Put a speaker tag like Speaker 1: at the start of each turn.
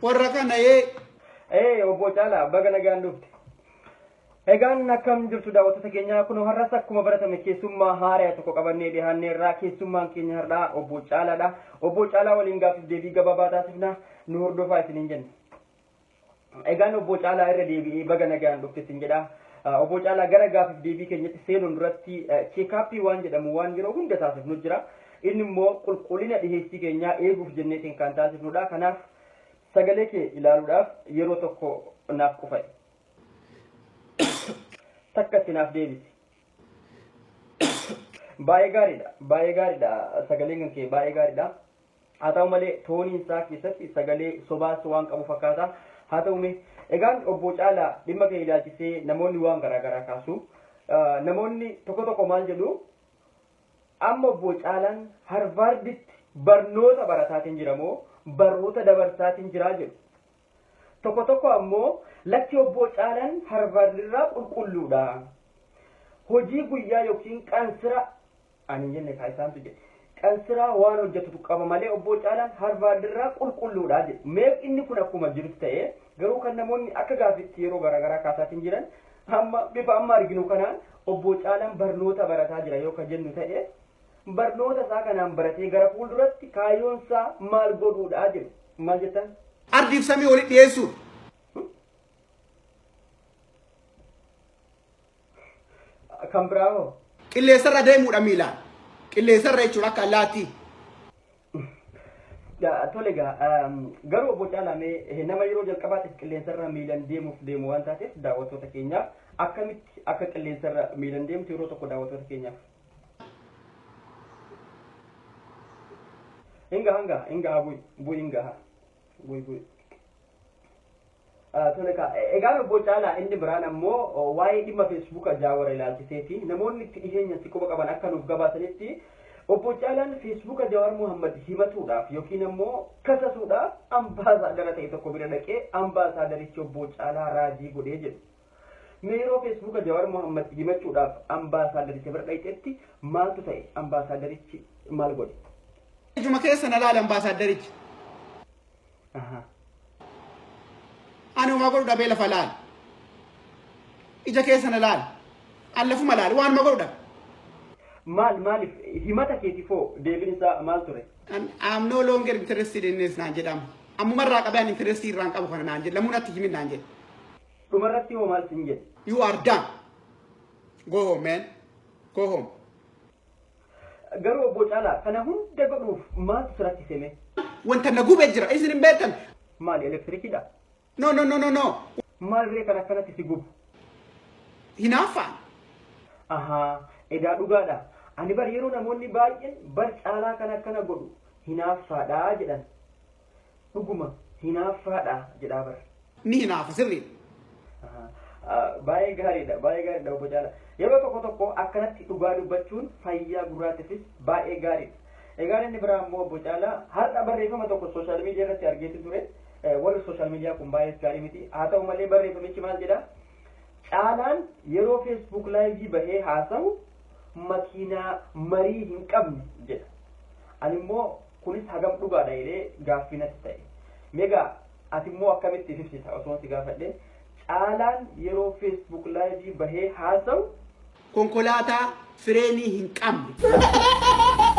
Speaker 1: Warra kana
Speaker 2: Obbo Caalaa baga nagaan dhufte. Egaan akkam jirtu daawwattoota keenya kun har'as akkuma baratame keessummaa haaraa tokko qabannee dhiyaanneerraa keessummaan keenya har'aa Obbo Caalaadha. Obbo Caalaa waliin gaaffiif deebii gabaabaa taasifna nu hordofaa isiniin jenna. Egaan Obbo Caalaa irra deebi'ee baga nagaan dhufte isin jedha. Obbo Caalaa gara gaaffiif deebii keenyatti seenuun duratti cheekaappii waan jedhamu waan yeroo hunda taasifnu jira. Inni immoo qulqullina dhiheessii keenyaa eeguuf jenneetiin kan taasifnudha. Kanaaf sagalee kee ilaaluudhaaf yeroo tokko naaf qufa'e. Takkatti naaf deebisi. Baay'ee gaariidha. Baay'ee gaariidha. Sagaleen kan kee baay'ee gaariidha. Haa ta'u malee tooniin isaa keessatti sagalee sobaas waan qabu fakkaata. Haa ta'u mee egaan Obbo Caalaa dhimma kee ilaalchisee namoonni waan garaagaraa kaasu. Namoonni tokko tokko maal jedhu amma Obbo Caalaan Harvaarditti barnoota barataatiin jira moo baroota dabarsaatiin jiraa jedhu. Tokko tokko ammoo lakki Obbo Caalaan Harvaardirraa qulqulluudha. Hojii guyyaa yookiin qansira ani hin jenne kaa isaantu jedhe. Qansiraa waan hojjetutu qaba malee Obbo Caalaan Harvaardirraa qulqulluudha jedhu. Mee inni kun akkuma jirus ta'e garuu kan namoonni akka gaafitti yeroo garaagaraa kaasaatiin jiran amma bifa amma arginu kanaan Obbo Caalaan barnoota barataa jira yoo ka jennu ta'e barnoota isaa kanaan baratee gara fuulduratti kaayyoon isaa maal godhuudha jedhu. Maal jettan?
Speaker 1: Ardiif samii walitti dhiyeessuudha.
Speaker 2: Kan biraa hoo?
Speaker 1: Qilleensarra deemuudha miilaan. Qilleensarra jechuudha akka allaattii.
Speaker 2: Tole egaa garuu Obbo Caalaa mee nama yeroo jalqabaatiif qilleensarra miilaan deemuuf deemu waan taateef daawwattoota keenyaaf akkamitti akka qilleensarra miilaan deemtu yeroo tokko daawwattoota keenyaaf. Inga hanga inga bu'i bu'i inga bu'i bu'i. Tole egaa egaan Obbo Caalaa inni biraan ammoo waa'ee dhimma feesbuuka Jaawar ilaalchiseeti namoonni itti dhiheenya si quba qaban akka nuuf gabaasanitti Obbo Caalaan feesbuuka Jawaar Mohammad himatuudhaaf yookiin ammoo kasasuudhaaf ambaasaadara ta'e tokko bira dhaqee ambaasaadarichi Obbo Caalaa raajii godhee jedhu. Mee yeroo feesbuuka Jawaar Mohammad himachuudhaaf ambaasaadaricha bira dhaqetti maaltu ta'e ambaasaadarichi maal godhe?
Speaker 1: Ijuma keessa na laale ambaasaadarichi. Ani homaa godhu dhabee lafa laale. Ija keessa na laale. An lafuma laale waanuma godhu dhabe.
Speaker 2: Maal maaliif himata keetifoo deebiin isaa maal ture?
Speaker 1: I'm no longer interested in this naan jedhama. Ammumarraa qabee ani interestii irraan qabu kana naan jedhe. Lamuu natti himin naan jedhe.
Speaker 2: Dhumarratti hoo maal siin jedhe?
Speaker 1: You are done. Go home man. Go home.
Speaker 2: Garuu Obbo Caalaa kana hunda godhuuf maaltu si rakkise mee?
Speaker 1: Wanta na gubee jira. Isin hin beektan.
Speaker 2: Maali elektirikiidha?
Speaker 1: No no no no no.
Speaker 2: Maal ree kan akkanatti si gubu?
Speaker 1: Hinaaffaan.
Speaker 2: Ahaa, egaa dhugaadha. Ani bar yeroo namoonni baay'een bar Caalaa kan akkana godhu hinaaffaadha jedhan. Dhuguma hinaaffaadha jedhaa bar.
Speaker 1: Ni hinaafa sirriidha.
Speaker 2: Baay'ee gaariidha, baay'ee gaariidha Obbo Caalaa. Yeroo tokko tokko akkanatti dhugaa dubbachuun fayyaa gurraattifis baay'ee gaariidha. Egaan inni biraa ammoo Obbo Caalaa har'a barreeffama tokko sooshaal miidiyaa irratti argeetu ture. Warri sooshaal miidiyaa kun baay'ee gaarii miti. Haa ta'u malee barreeffamichi maal jedha? Caalaan yeroo feesbuuk laayivii bahee haasa'u makiinaa marii hin qabne jedha. Ani immoo kunis hagam dhugaadha jedhee gaaffii natti ta'e. Meegaa ati immoo akkamitti ibsita osoo si gaafadhe? Caalaan yeroo feesbuuk laayivii bahee haasa'u
Speaker 1: konkolaataa fireenii hin qabne.